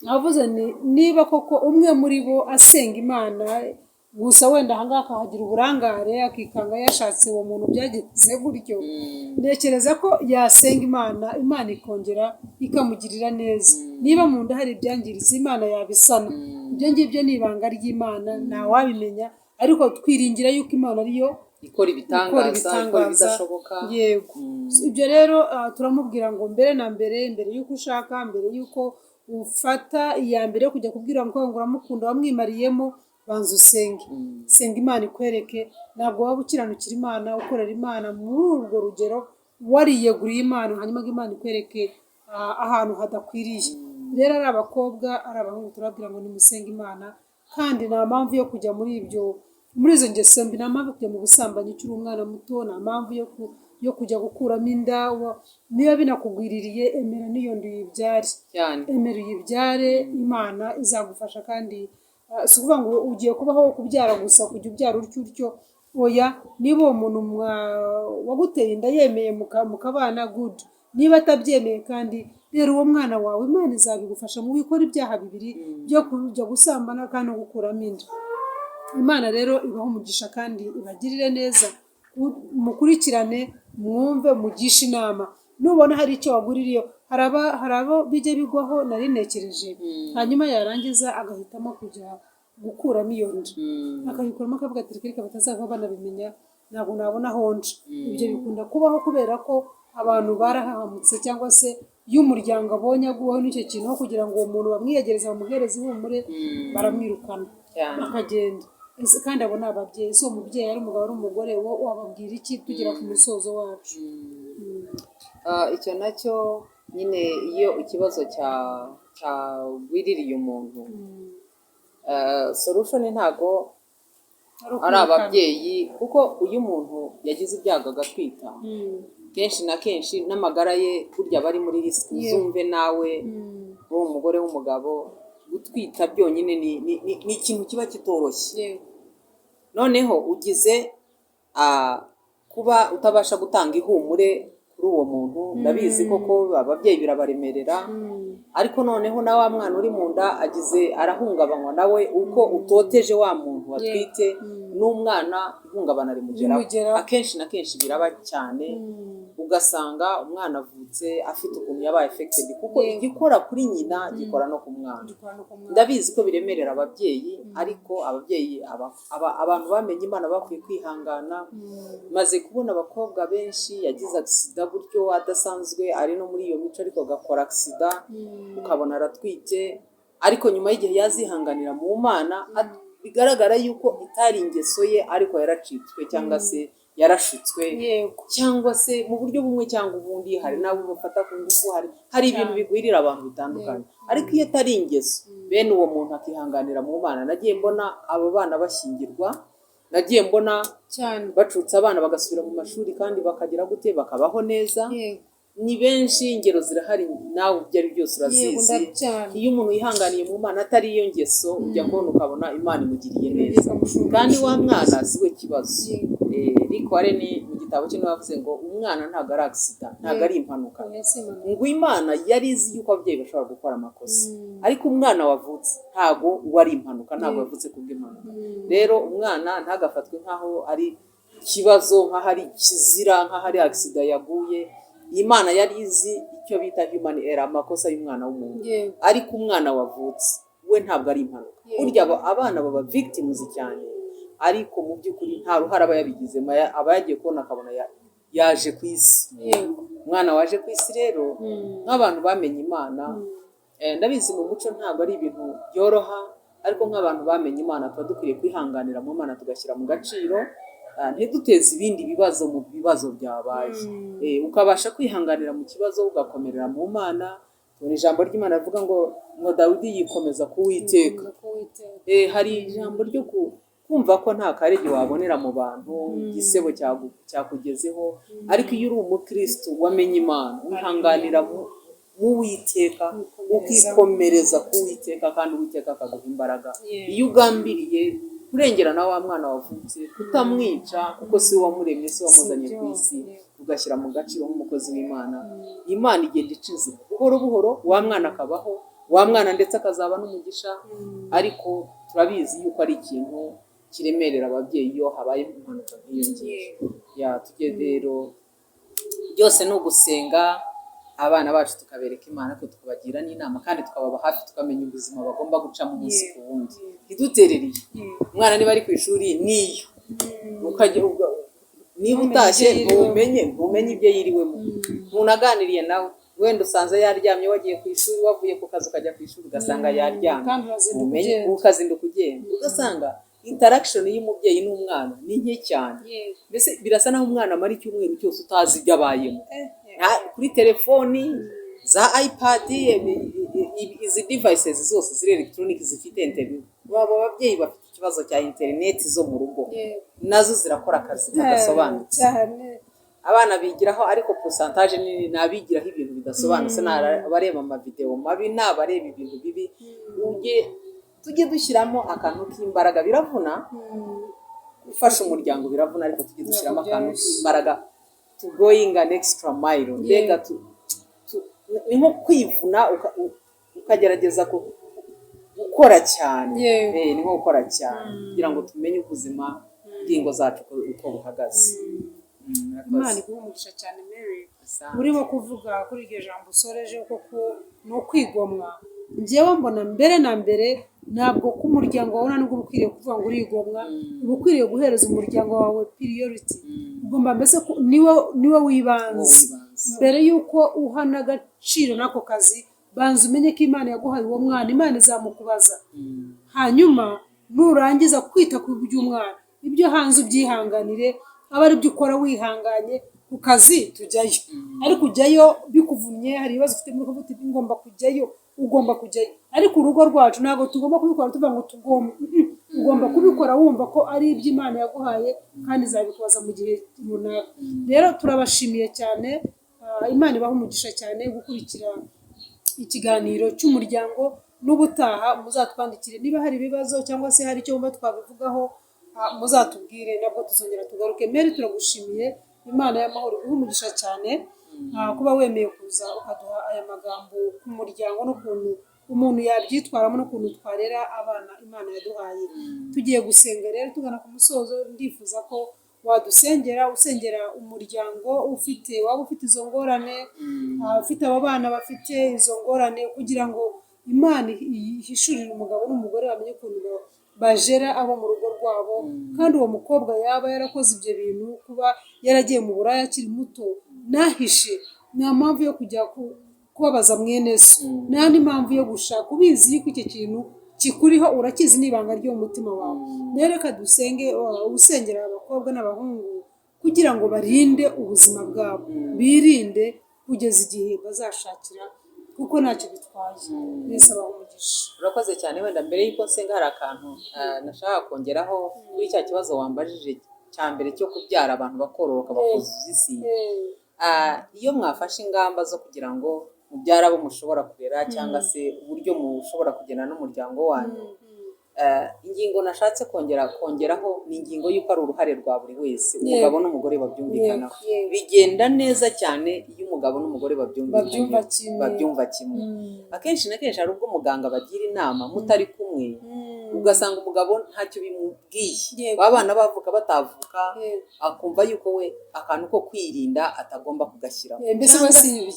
Navuze ni niba koko umwe muri bo asenga Imana gusa, wenda ahangaha akahagira uburangare, akikanga yashatse uwo muntu byagenze gutyo, ntekereza ko yasenga Imana, Imana ikongera ikamugirira neza. Niba mu nda hari ibyangiritse, Imana yabisana. Ibyo ngibyo ni ibanga ry'Imana, ntawabimenya, ariko twiringira yuko Imana ariyo ikora ibitangaza, ikora ibidashoboka. Yego. Ibyo rero turamubwira ngo mbere na mbere, mbere y'uko ushaka, mbere y'uko ufata iya mbere yo kujya kubwira umukobwa ngo uramukunda wamwimariyemo, banza usenge. Senga Imana ikwereke. Ntabwo waba ukiranukira Imana, ukorera Imana muri urwo rugero, wariyeguriye Imana, hanyuma ngo Imana ikwereke ahantu hadakwiriye. Rero ari abakobwa, ari abahungu, turababwira ngo nimusenge Imana, kandi nta mpamvu yo kujya muri ibyo, muri izo ngeso mbi, nta mpamvu yo kujya mu busambanyi ukiri umwana muto, nta mpamvu yo kujya gukuramo inda. Niba binakugwiririye, emera n'iyo nda uyibyare. Emera uyibyare, Imana izagufasha. Kandi si ukuvuga ngo ugiye kubaho kubyara gusa, kujya ubyara utyo utyo, oya. Niba uwo muntu waguteye inda yemeye mukabana, good. Niba atabyemeye kandi, rero uwo mwana wawe, Imana izabigufasha mu gukora ibyaha bibiri byo kujya gusambana kandi no gukuramo inda. Imana rero ibahe umugisha kandi ibagirire neza. Mukurikirane, mwumve, mugishe inama. Nubona hari icyo waguririye, hari abo bijya bigwaho, nari ntekereje, hanyuma yarangiza agahitamo kujya gukuramo iyo nda, akayikuramo akavuga ati reka reka batazava banabimenya, ntabwo nabona aho nca. Ibyo bikunda kubaho kubera ko abantu barahahamutse, cyangwa se iyo umuryango abonye aguweho n'icyo kintu, aho kugira ngo uwo muntu bamwiyegereze, bamuhereze ihumure, baramwirukana akagenda. Ese kandi abo ni ababyeyi, si uwo mubyeyi, ari umugabo, ari umugore, wo wababwira iki tugera ku musozo wacu? Icyo nacyo nyine, iyo ikibazo cyagwiririye umuntu, solution ntago ari ari ukwirukana. ababyeyi, kuko iyo umuntu yagize ibyago agatwita, kenshi na kenshi n'amagara ye burya aba ari muri risk. Uzumve nawe, uri umugore w'umugabo, gutwita byonyine ni ikintu kiba kitoroshye. Noneho ugize kuba utabasha gutanga ihumure kuri uwo muntu, ndabizi koko ababyeyi birabaremerera, ariko noneho na wa mwana uri mu nda agize arahungabanywa nawe, uko utoteje wa muntu watwite, n'umwana ihungabana rimugeraho. Rimugeraho. Akenshi na kenshi biraba cyane, ugasanga umwana avutse afite ukuntu yabaye affected, kuko igikora kuri nyina gikora no ku mwana. Gikora no ku mwana. Ndabizi ko biremerera ababyeyi, ariko ababyeyi abantu bamenye Imana bakwiye kwihangana. Maze kubona abakobwa benshi yagize accident gutyo, adasanzwe ari no muri iyo mico, ariko agakora accident, ukabona aratwite, ariko nyuma y'igihe yazihanganira mu Mana, bigaragara yuko itari ingeso ye, ariko yaracitswe cyangwa se yarashutswe, cyangwa se mu buryo bumwe cyangwa ubundi, hari n'abo bafata ku ngufu, hari ibintu bigwirira abantu bitandukanye. Ariko iyo atari ingeso, bene uwo muntu akihanganira mu Mana, nagiye mbona abo bana bashyingirwa. Nagiye mbona bacutse abana bagasubira mu mashuri kandi bakagira gute, bakabaho neza. Ni benshi, ingero zirahari, nawe ibyo ari byose urazizi. Ndacyane. Iyo umuntu yihanganiye mu Mana atari iyo ngeso, ujya kubona ukabona Imana imugiriye neza, Ikamushumba. kandi wa mwana si we kibazo. Rick Warren mu gitabo cye niwe wavuze ngo umwana ntabwo ari accident, ntabwo ari impanuka. Oya, si impanuka. Ngo Imana yari izi yuko ababyeyi bashobora gukora amakosa, ariko umwana wavutse ntabwo wari impanuka, ntabwo yavutse kubw'impanuka. Rero umwana ntagafatwe nk'aho ari ikibazo, nk'aho ari ikizira, nk'aho ari accident yaguye. Imana yari izi icyo bita human error, amakosa y'umwana w'umuntu, ariko umwana wavutse we ntabwo ari impanuka. Burya abana baba victims cyane, ariko mu by'ukuri nta ruhare aba yabigizemo. Aba yagiye kubona akabona yaje ku isi. Umwana waje ku isi rero, nk'abantu bamenye Imana, ndabizi mu muco ntabwo ari ibintu byoroha, ariko nk'abantu bamenye Imana tuba dukwiriye kwihanganira mu Mana, tugashyira mu gaciro, ntiduteze ibindi bibazo mu bibazo byabaye. Ukabasha kwihanganira mu kibazo, ugakomerera mu Mana. Tubona ijambo ry'Imana rivuga ngo Dawidi yikomeza ku Uwiteka. Ku Uwiteka. Hari ijambo ryo kumva ko nta karege wabonera mu bantu, igisebo cyakugezeho, ariko iyo uri umukristo wamenye Imana, wihanganira mu Uwiteka, ukikomereza ku Uwiteka, kandi Uwiteka akaguha imbaraga. Iyo ugambiriye kurengera na wa mwana wavutse, kutamwica, kuko si we wamuremye, si we wamuzanye Sibyo. ku isi, ugashyira mu gaciro nk'umukozi w'Imana, Imana igenda ica inzira buhoro buhoro, wa mwana akabaho, wa mwana ndetse akazaba n'umugisha. Ariko turabizi yuko ari ikintu kiremerera ababyeyi iyo habaye impanuka nk'iyo ngiyo. Ya, tujye rero, byose ni ugusenga, abana bacu tukabereka Imana, ariko tukabagira n'inama kandi tukababa hafi, tukamenya ubuzima bagomba gucamo umunsi ku wundi, ntiduterereye umwana. Niba ari ku ishuri, niyo ukajya niba Ntumenye utashye, ibyo yiriwemo. ntumenye ibyo yiriwemo, ntunaganiriye nawe. Wenda usanze yaryamye, wagiye ku ishuri, wavuye ku kazi ukajya ku ishuri ugasanga yaryamye. Kandi urazinduka Ntumenye, ugenda. ukazinduka ugenda, ugasanga interaction y'umubyeyi n'umwana ni nke cyane. Mbese birasa naho umwana amara icyumweru cyose utazi ibyo abayemo. Kuri telefoni za iPad, izi devices zose ziri electronic zifite internet, baba ababyeyi bafite ikibazo cya internet zo mu rugo, nazo zirakora akazi kadasobanutse. Abana bigiraho, ariko pourcentage nini ni abigiraho ibintu bidasobanutse, ni abareba amavideo mabi, ni abareba ibintu bibi. Ujye tujye dushyiramo akantu k'imbaraga, biravuna gufasha umuryango, biravuna, ariko tujye dushyiramo akantu k'imbaraga, to going an extra mile. Mbega ni nko kwivuna, ukagerageza gukora cyane. Ni nko gukora cyane kugira ngo tumenye ubuzima bw'ingo zacu uko buhagaze. Murakoze. Imana iguhe umugisha cyane, Mary. Asante. Urimo kuvuga kuri iryo jambo usoreje, koko ni ukwigomwa. Njyewe mbona mbere na mbere ntabwo ko umuryango wawe nubwo uba ukwiriye kuvuga ngo urigomwa, uba ukwiriye guhereza umuryango wawe priority. Ugomba mbese niwe w'ibanze. Niwo w'ibanze. Mbere y'uko uha n'agaciro n'ako kazi, banza umenye ko Imana yaguhaye uwo mwana, Imana izamukubaza. Hanyuma nurangiza kwita ku by'umwana, ibyo hanze ubyihanganire, aba ari byo ukora wihanganye. Ku kazi tujyayo, ariko ujyayo bikuvunnye, hari ibibazo ufite muri uti ngomba kujyayo, ugomba kujyayo. Ariko urugo rwacu ntabwo tugomba kubikora tuvuga ngo tugomba. Ugomba kubikora wumva ko ari iby'Imana yaguhaye, kandi izabikubaza mu gihe runaka. Rero turabashimiye cyane. Imana ibaha umugisha cyane gukurikira ikiganiro cy'umuryango. N'ubutaha muzatwandikire niba hari ibibazo cyangwa se hari icyo wumva twabivugaho, muzatubwire, nabwo tuzongera tugaruke. Mary, turagushimiye, Imana y'amahoro iguhe umugisha cyane, kuba wemeye kuza ukaduha aya magambo ku muryango n'ukuntu umuntu yabyitwaramo n'ukuntu twarera abana Imana yaduhaye. Tugiye gusenga rero, tugana ku musozo. Ndifuza ko wadusengera, usengera umuryango ufite, waba ufite izo ngorane, ufite abo bana bafite izo ngorane, kugira ngo Imana ihishurire umugabo n'umugore bamenye ukuntu bajera abo mu rugo rwabo. Kandi uwo mukobwa yaba yarakoze ibyo bintu, kuba yaragiye mu buraya akiri muto, nahishe, nta mpamvu yo kujya kubabaza mwene se, nta n'impamvu yo gushaka ubizi yuko icyo kintu kikuriho, urakizi, n'ibanga ryo mu mutima wawe. Rero reka dusenge, usengera abakobwa n'abahungu kugira ngo barinde ubuzima bwabo, birinde kugeza igihe bazashakira. Kuko ntacyo bitwaye. Mwese abaha umugisha. Urakoze cyane. Wenda mbere y'uko nsenga, hari akantu nashaka kongeraho kuri cya kibazo wambajije cya mbere cyo kubyara abantu bakororoka bakuzuza isi. Iyo mwafashe ingamba zo kugira ngo mubyare abo mushobora kurera, cyangwa se uburyo mushobora kugena n'umuryango wanyu, ingingo nashatse kongeraho ni ingingo y'uko ari uruhare rwa buri wese, umugabo n'umugore babyumvikanaho. Bigenda neza cyane iyo umugabo n'umugore babyumvikanye, Babyumva kimwe. babyumva kimwe. Akenshi na kenshi hari ubwo muganga bagira inama mutari kumwe, ugasanga umugabo ntacyo bimubwiye, abana bavuka batavuka, akumva yuko we akantu ko kwirinda atagomba kugashyiramo. Mbese we si ibye.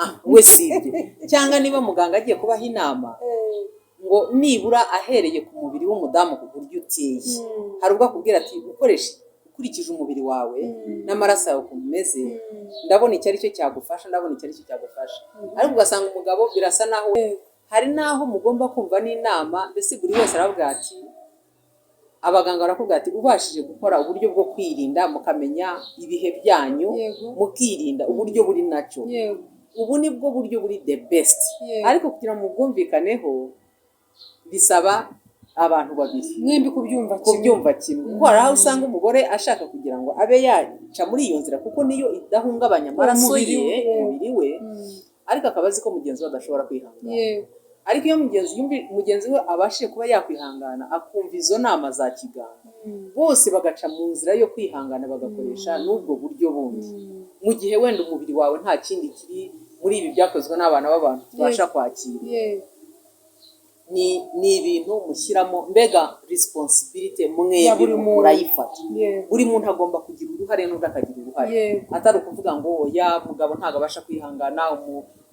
Ah, we si ibye. Cyangwa niba muganga agiye kubaha inama, ngo nibura ahereye ku mubiri w'umudamu, ku buryo uteye, hari ubwo akubwira ati: "Ukoresha ukurikije umubiri wawe n'amaraso yawe ukuntu umeze, ndabona icyo ari cyo cyagufasha, ndabona icyo ari cyo cyagufasha." Ariko ugasanga umugabo birasa naho hari n'aho mugomba kumva n'inama. Mbese buri wese aravuga ati, abaganga barakubwira ati: "Ubashije gukora uburyo bwo kwirinda, mukamenya ibihe byanyu, mukirinda uburyo buri nacyo, ubu ni bwo buryo buri the best." Ariko kugira ngo mubwumvikaneho bisaba abantu babiri mwembi kubyumva kimwe. Kubyumva kimwe, kuko hari aho usanga umugore ashaka kugira ngo abe yaca muri iyo nzira, kuko niyo idahungabanya amaraso Umubiri ye, we. umubiri we, ariko akaba azi ko mugenzi we adashobora kwihangana. Ariko iyo mugenzi we abashije kuba yakwihangana, akumva izo nama za kiganga, bose bagaca mu nzira yo kwihangana, bagakoresha n'ubwo buryo bundi, mu gihe wenda umubiri wawe nta kindi kiri muri ibi byakozwe n'abana b'abantu tubasha kwakira, ni ibintu mushyiramo mbega responsibility Ya mwembi, buri muntu. murayifata. Buri muntu agomba kugira uruhare n'undi akagira uruhare, atari ukuvuga ngo: "Oya, mugabo ntabwo abasha kwihangana,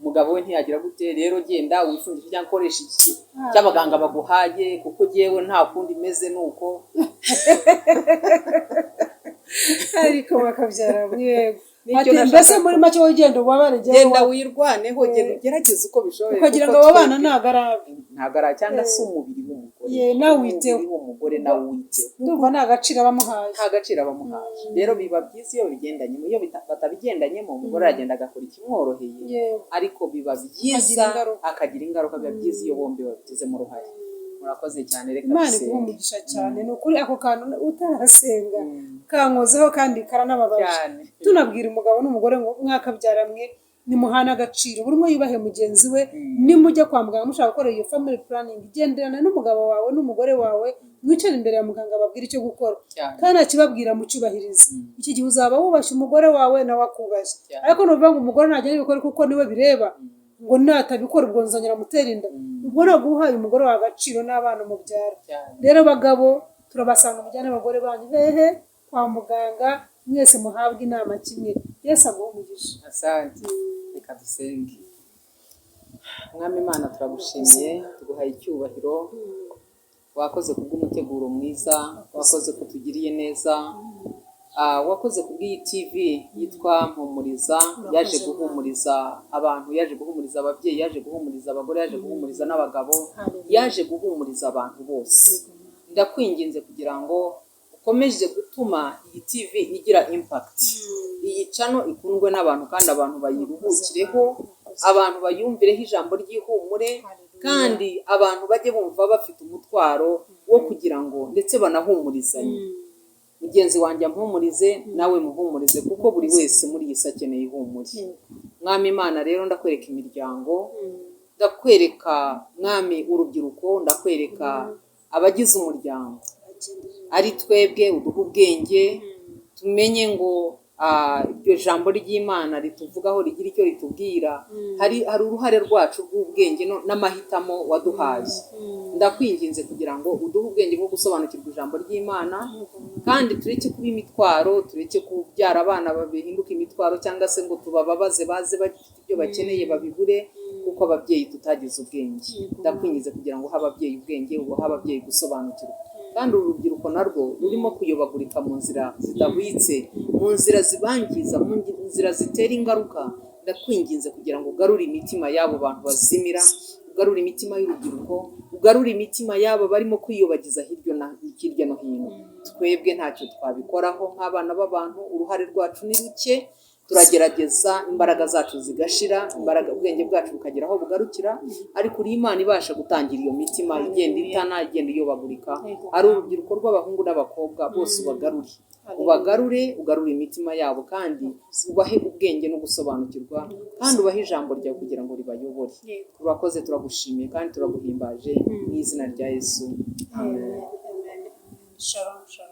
umugabo we ntiyagira gute, rero genda wifungishe cyangwa ukoresha iki cy'abaganga baguhaye, kuko jyewe nta kundi meze nuko." Ariko bakabyara, yego. Nicyo Ati nashaka. Mbese muri make, wowe ugenda ubabare, jyewe Genda wirwaneho, genda ugerageze uko bishoboye, ukagira kuko ngo abo bana twebwe ntabwo ari abe. Ntabwo ari, cyangwa se umubiri w'umugore, Ye, nawe witeho. umubiri w'umugore nawe witeho. Ndumva nta gaciro abamuhaye. Nta gaciro abamuhaye. Rero biba byiza iyo bigendanyemo. Iyo batabigendanyemo, umugore aragenda agakora ikimworoheye, ariko biba byiza Akagira ingaruka. Akagira ingaruka. Biba byiza iyo bombi babigizemo uruhare. Murakoze cyane, reka Imana dusenge. iguhe umugisha cyane. Ni ukuri, ako kantu utarasenga kankozeho kandi karanababaje. Cyane. Tunabwira umugabo n'umugore ngo: "Mwakabyara mwe, nimuhane agaciro, buri umwe yubahe mugenzi we." Nimujya kwa muganga mushaka gukora iyo family planning, genderana n'umugabo wawe n'umugore wawe, mwicare imbere ya muganga, ababwire icyo gukora, kandi akibabwira mucyubahirize. Iki gihe uzaba wubashye umugore wawe, nawe akubashye. Ariko nuvuga ngo umugore nagenda abikore kuko niwe bireba, ngo natabikora ubwo nzongera amutera inda, ubwo ntabwo uba uhaye umugore wawe agaciro n'abana umubyara. Rero bagabo, turabasanga mujyane abagore banyu hehe? Kwa muganga, mwese muhabwe inama kimwe. Yesu aguhe umugisha. Asante, reka dusenge. Mwami Imana, turagushimiye, tuguhaye icyubahiro. Wakoze kubw'umuteguro mwiza, wakoze ko tugiriye neza. Wakoze kubw'iyi TV yitwa Mpumuriza, yaje guhumuriza abantu, yaje guhumuriza ababyeyi, yaje guhumuriza abagore, yaje guhumuriza n'abagabo, yaje guhumuriza abantu bose. Ndakwinginze kugira ngo ukomeze gutuma iyi TV igira impact, iyi channel ikundwe n'abantu, kandi abantu bayiruhukireho, abantu bayumvireho ijambo ry'ihumure, kandi abantu bajye bumva bafite umutwaro wo kugira ngo ndetse banahumurizanye. Mugenzi wanjye ampumurize, nawe muhumurize, kuko buri wese muri iyi si akeneye ihumure. Mwami Imana, rero ndakwereka imiryango, ndakwereka Mwami urubyiruko, ndakwereka abagize umuryango ari twebwe. Uduhe ubwenge tumenye ngo iryo jambo ry'Imana rituvugaho rigira icyo ritubwira. Hari uruhare rwacu rw'ubwenge n'amahitamo waduhaye. Ndakwinginze kugira ngo uduhe ubwenge bwo gusobanukirwa ijambo ry'Imana, kandi tureke kuba imitwaro, tureke kubyara abana bahinduka imitwaro, cyangwa se ngo tubababaze, baze bafite ibyo bakeneye babibure kuko ababyeyi tutagize ubwenge. Ndakwinginze kugira ngo uhe ababyeyi ubwenge, uhe ababyeyi gusobanukirwa, kandi uru rubyiruko narwo rurimo kuyobagurika mu nzira zidahwitse, mu nzira zibangiza, mu nzira zitera ingaruka, ndakwinginze kugira ngo ugarure imitima y'abo bantu bazimira, ugarure imitima y'urubyiruko, ugarure imitima y'abo barimo kwiyobagiza hirya no hino. Twebwe ntacyo twabikoraho nk'abana b'abantu, uruhare rwacu ni ruke. Turagerageza, imbaraga zacu zigashira, imbaraga, ubwenge bwacu bukagera aho bugarukira, ariko uri Imana ibasha gutangira iyo mitima igenda itana, igenda iyobagurika. Ari urubyiruko rw'abahungu n'abakobwa bose, ubagarure, ubagarure, ugarure imitima yabo, kandi ubahe ubwenge no gusobanukirwa, kandi ubahe ijambo ryawe kugira ngo ribayobore. Turakoze, turagushimiye kandi turaguhimbaje mu izina rya Yesu, amen. Amen. Amen. Shalom, shalom.